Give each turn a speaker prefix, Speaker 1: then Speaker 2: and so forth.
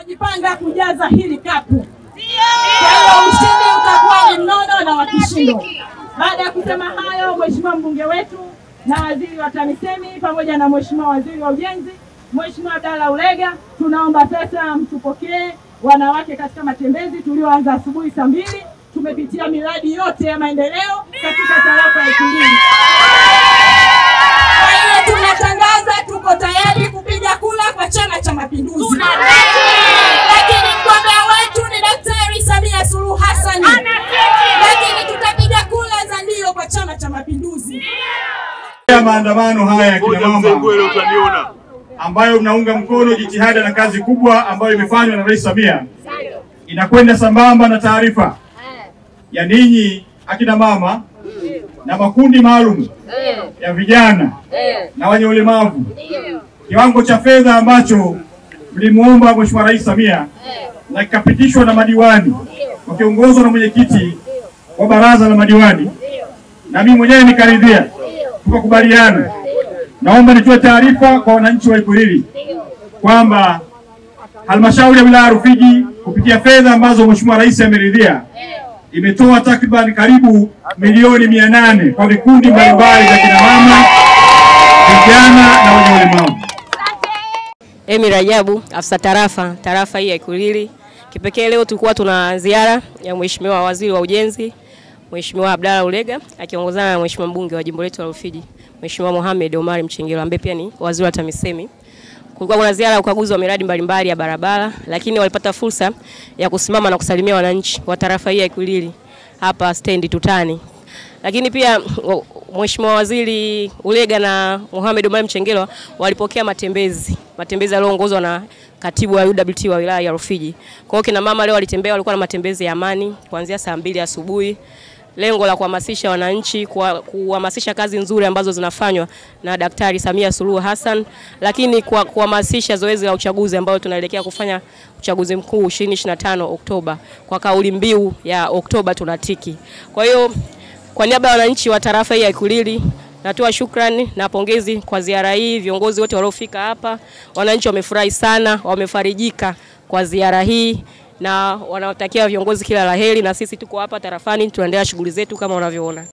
Speaker 1: Tunajipanga kujaza hili kapu. Kwa hiyo ushindi utakuwa ni mnono na wa kishindo. Baada ya kusema hayo, Mheshimiwa mbunge wetu na waziri wa TAMISEMI pamoja na Mheshimiwa waziri wa ujenzi, Mheshimiwa Abdalla Ulega, tunaomba sasa mtupokee wanawake katika matembezi tulioanza asubuhi saa 2. Tumepitia miradi yote ya maendeleo katika tarafa ya Ikulili. Kwa hiyo tunatangaza tuko tayari kupiga kura kwa Chama cha Mapinduzi. Lakini mgombea wetu ni Daktari Samia Suluhu Hassan. Lakini tutapiga kura za ndio kwa Chama cha Mapinduzi.
Speaker 2: Maandamano haya ya kina mama ambayo mnaunga mkono jitihada na kazi kubwa ambayo imefanywa na Rais Samia inakwenda sambamba na taarifa ya ninyi akina mama na makundi maalum ya vijana na wenye ulemavu. Kiwango cha fedha ambacho mlimuomba Mheshimiwa Rais Samia na kikapitishwa na madiwani wakiongozwa na mwenyekiti wa baraza la madiwani na mimi mwenyewe nikaridhia, tukakubaliana. Naomba nitoe taarifa kwa wananchi wa Ikulili kwamba halmashauri ya wilaya Rufiji kupitia fedha ambazo Mheshimiwa Rais ameridhia imetoa takriban karibu milioni 800 kwa vikundi mbalimbali vya kina mama, vijana na wenye ulemavu.
Speaker 3: Emi Rajabu, afisa tarafa hii ya Ikulili. Kipekee leo tulikuwa tuna ziara ya Mheshimiwa Waziri wa Ujenzi, Mheshimiwa Abdalla Ulega akiongozana na Mheshimiwa mbunge wa jimbo letu la Rufiji, Mheshimiwa Mohamed Omar Mchengerwa ambaye pia ni waziri wa TAMISEMI. Kulikuwa kuna ziara ya ukaguzi wa miradi mbalimbali ya barabara, lakini walipata fursa ya kusimama na kusalimia wananchi wa tarafa hii ya Ikulili hapa stendi Tutani. Lakini pia Mheshimiwa Waziri Ulega na Mohamed Omar Mchengerwa walipokea matembezi yaliyoongozwa na katibu wa UWT wa wilaya ya Rufiji. Kwa hiyo kina mama leo walitembea, walikuwa na matembezi ya amani kuanzia saa 2 asubuhi. Lengo la kuhamasisha wananchi, kuhamasisha kazi nzuri ambazo zinafanywa na Daktari Samia Suluhu Hassan, lakini kwa kuhamasisha zoezi la uchaguzi ambao tunaelekea kufanya uchaguzi mkuu 2025 Oktoba kwa kauli mbiu ya Oktoba tunatiki. Kwa hiyo kwa niaba ya wananchi wa tarafa hii ya Ikulili natoa shukrani na pongezi kwa ziara hii, viongozi wote waliofika hapa. Wananchi wamefurahi sana, wamefarijika kwa ziara hii na wanawatakia viongozi kila laheri, na sisi tuko hapa tarafani tunaendelea shughuli zetu kama unavyoona.